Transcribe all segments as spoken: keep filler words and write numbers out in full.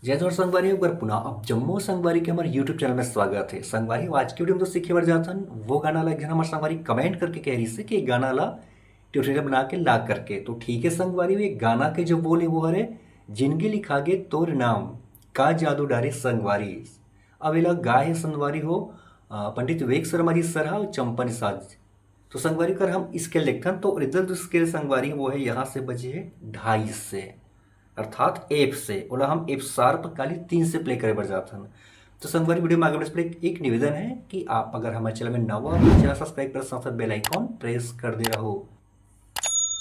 जय जोहार संगवारी, एक बार पुनः आप जम्मो संगवारी के हमर YouTube चैनल में स्वागत है। संगवारी, आज की वीडियो में तो सीखे बर जात हन वो गाना ला, एक झन हमर संगवारी कमेंट करके कह रही से कि गाना ला ट्यूटोरियल बना के ला करके। तो ठीक है संगवारी, ये गाना के जो बोल है वो हरे, "जिनगी लिखा गे तोर नाम, का जादू डारे संगवारी।" अब एला गाय है संगवारी हो, अ, पंडित विवेक शर्मा जी सर हा, चंपा निषाद। तो संगवारी, कर हम स्केल देखथन, तो ओरिजिनल जो स्केल संगवारी वो है, यहाँ से बजे है ढाई से, अर्थात एफ से, ओला हम एफ शार्प काली तीन से प्ले करे बर जात हन। तो संगवारी, वीडियो में आगे बढ़े से पहले एक निवेदन है कि आप अगर हमारे चैनल में नवा हो तो चैनल सब्सक्राइब कर, साथ साथ बेल आइकॉन प्रेस कर दे रहो।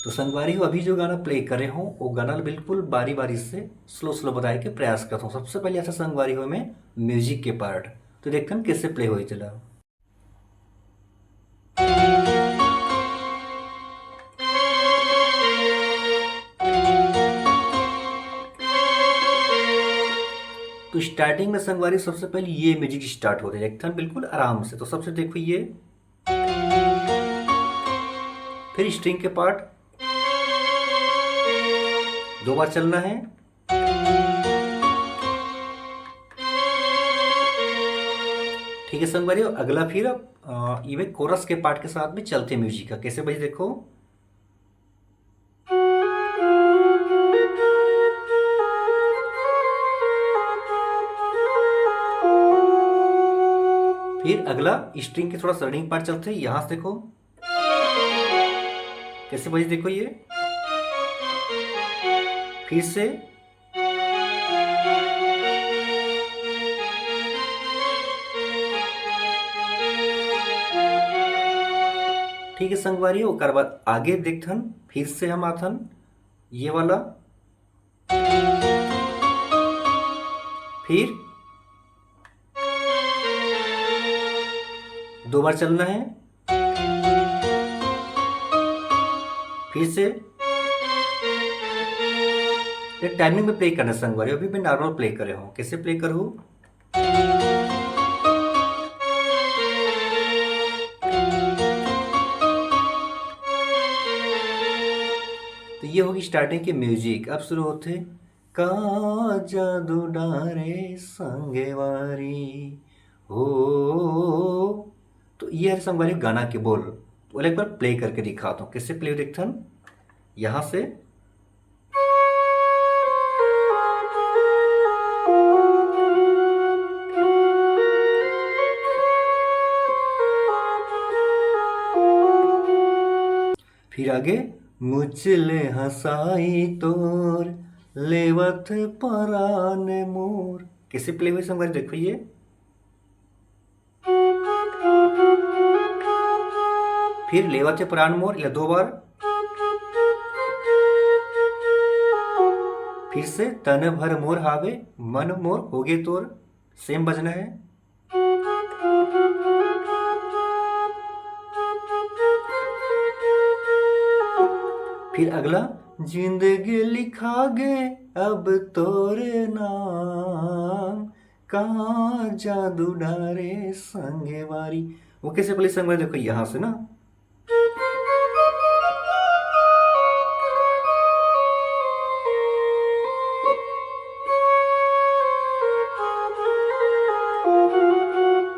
तो संगवारी हो, अभी जो गाना प्ले करे हो वो गाना बिल्कुल बारी बारी से स्लो स्लो बताए के प्रयास करता हूँ। सबसे पहले ऐसा संगवारी हो मैं म्यूजिक के पार्ट, तो देखथन कैसे प्ले होई तेला। तो स्टार्टिंग में संगवारी सबसे पहले ये म्यूजिक स्टार्ट होते हैं, देखथन बिल्कुल आराम से। तो सबसे देखो ये, फिर स्ट्रिंग के पार्ट दो बार चलना है। ठीक है संगवारी, अगला फिर अब, अ, ये कोरस के पार्ट के साथ भी चलते म्यूजिक का, कैसे बजे देखो। फिर अगला स्ट्रिंग के थोड़ा सा रनिंग पार्ट चलते हैं, यहाँ से देखो कैसे बजे देखो ये, फिर से ठीक है संगवारी, ओकर बाद आगे देखथन, फिर से हम आथन ये वाला, फिर दो बार चलना है, फिर से ये टाइमिंग में प्ले करना संगवारी। अभी मैं नॉर्मल प्ले करे हूँ, कैसे प्ले करूँ। तो ये होगी स्टार्टिंग के म्यूजिक। अब शुरू होते, का जादू डारे संगवारी हो। तो ये है संगवारी गाना के बोल। बोले एक बार प्ले करके दिखाता हूँ, कैसे प्ले देखथन यहाँ से। फिर आगे, मुझले हंसाई तोर लेवत परान मोर। कैसे प्ले हुई संगवारी, देखो ये। फिर लेवत हे परान मोर, या दो बार। फिर से, तन भर मोर हावे, मन मोर होगे तोर, सेम बजना है। फिर अगला, जिंदगी लिखा गे अब तोरे नाम, का जादू डारे संगवारी। वो कैसे प्ले संगवारी, देखो यहाँ से ना,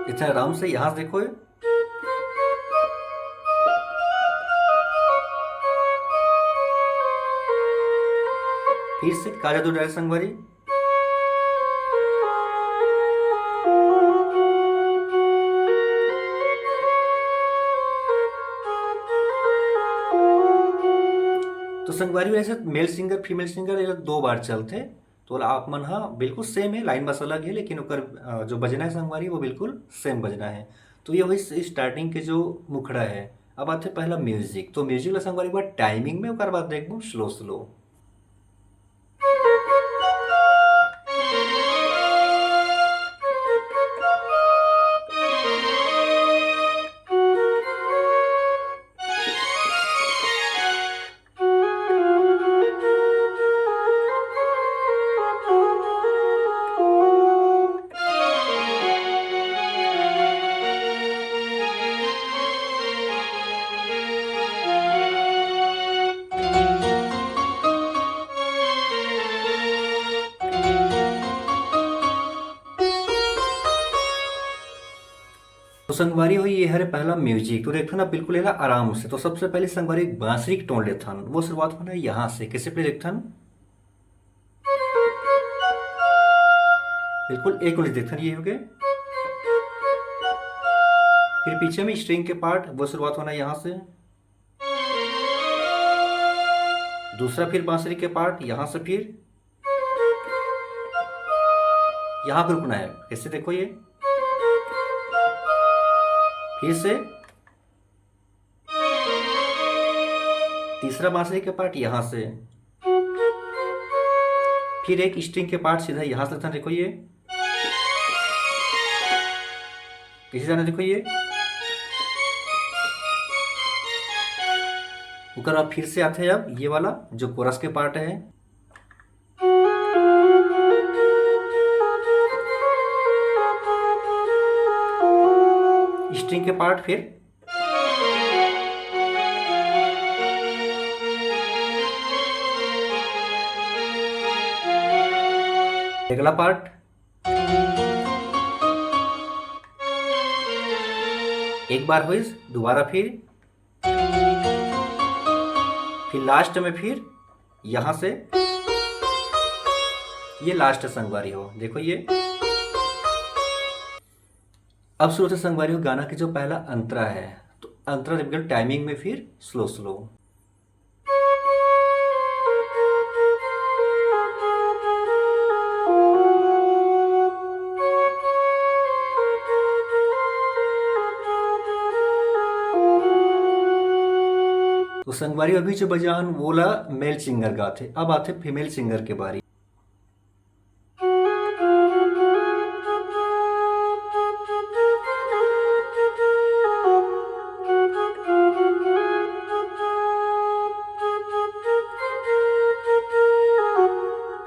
इतना आराम से यहाँ से देखो, फिर से का जादू डारे संगवारी। तो संगवारी, वैसे मेल सिंगर, फीमेल सिंगर, ये दो बार चलते। तो आप मन हा बिल्कुल सेम है, लाइन बस अलग है, लेकिन ओकर, अ, जो बजना है संगवारी, वो बिल्कुल सेम बजना है। तो ये वही स-, स्टार्टिंग के जो मुखड़ा है। अब आते पहला म्यूजिक। तो म्यूजिक ला संगवारी एक बार टाइमिंग में, ओकर बाद देखबो स्लो स्लो। संगवारी हो, ये हरे पहला म्यूजिक। तो देखथन आप बिल्कुल एला आराम से। तो सबसे पहले संगवारी एक बांसुरी के टोन लेथन, वो शुरुआत होना है यहाँ से। कैसे प्ले देखथन, बिल्कुल एक उंगली देखथन, ये हो गए। फिर पीछे में स्ट्रिंग के पार्ट, वो शुरुआत होना है यहाँ से। दूसरा फिर बांसुरी के पार्ट यहाँ से, फिर यहाँ पे रुकना है। कैसे देखो ये, फिर से तीसरा बांसुरी के पार्ट यहाँ से, फिर एक स्ट्रिंग के पार्ट सीधा यहाँ से था। देखो ये कैसे जाना, देखो ये। ओकर बाद फिर से आते हैं अब ये वाला जो कोरस के पार्ट है, स्ट्रिंग के पार्ट, फिर अगला पार्ट एक बार होइस, दोबारा फिर, फिर लास्ट में फिर यहाँ से ये लास्ट संगवारी हो। देखो ये अब शुरू होते संगवारी हो गाना के जो पहला अंतरा है, तो अंतरा बिल्कुल टाइमिंग में, फिर स्लो स्लो। तो संगवारी अभी जो बजान वोला मेल सिंगर गाथे, अब आथे फीमेल सिंगर के बारी।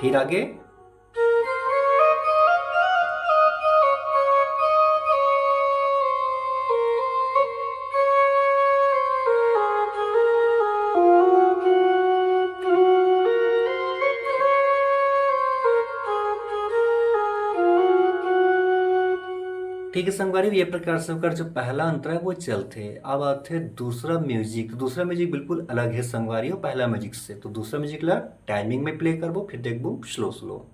फिर आगे ठीक है संगवारी, ये प्रकार से ओकर जो पहला अंतरा है वो चलथे। अब आथे दूसरा म्यूजिक। दूसरा म्यूजिक बिल्कुल अलग है संगवारी हो पहला म्यूजिक से। तो दूसरा म्यूजिक ला टाइमिंग में प्ले करबो, फिर देखबो स्लो स्लो।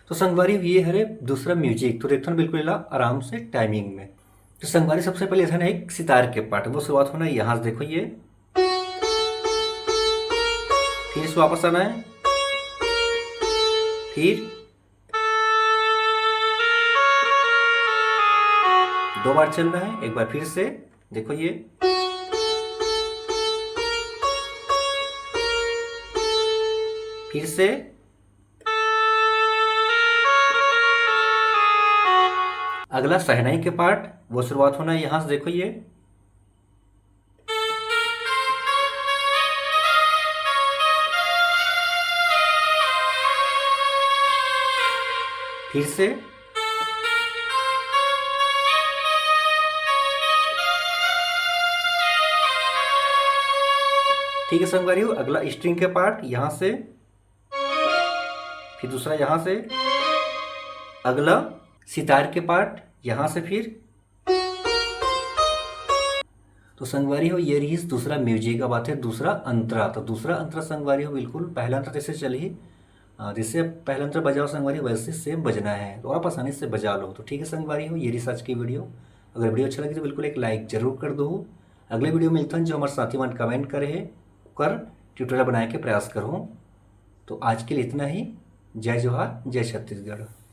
तो संगवारी ये हरे दूसरा म्यूजिक। तो देखथन बिल्कुल एला आराम से टाइमिंग में। तो संगवारी सबसे पहले इधर एक सितार के पार्ट, वो शुरुआत होना है यहाँ से। देखो ये, फिर से वापस आना है, फिर दो बार चलना है, एक बार फिर से। देखो ये, फिर से अगला शहनाई के पार्ट, वो शुरुआत होना है यहाँ से। देखो ये, फिर से ठीक है संगवारी हो, अगला स्ट्रिंग के पार्ट यहाँ से, फिर दूसरा यहाँ से, अगला सितार के पार्ट यहाँ से, फिर तो संगवारी हो ये रहीस दूसरा म्यूजिक। अब आथे दूसरा अंतरा। तो दूसरा अंतरा संगवारी हो बिल्कुल पहला अंतरा जैसे चलही, अ, जैसे पहला अंतरा बजाओ संगवारी हो वैसे सेम बजना है, तो आप आसानी से बजा लो। तो ठीक है संगवारी हो, ये रहीस आज की वीडियो। अगर वीडियो अच्छा लगे तो बिल्कुल एक लाइक जरूर कर दो। अगले वीडियो में मिलथन जो हमारे साथी मन कमेंट करे हे, ओकर ट्यूटोरियल बनाए के प्रयास करहूँ। तो आज के लिए इतना ही। जय जोहार, जय छत्तीसगढ़।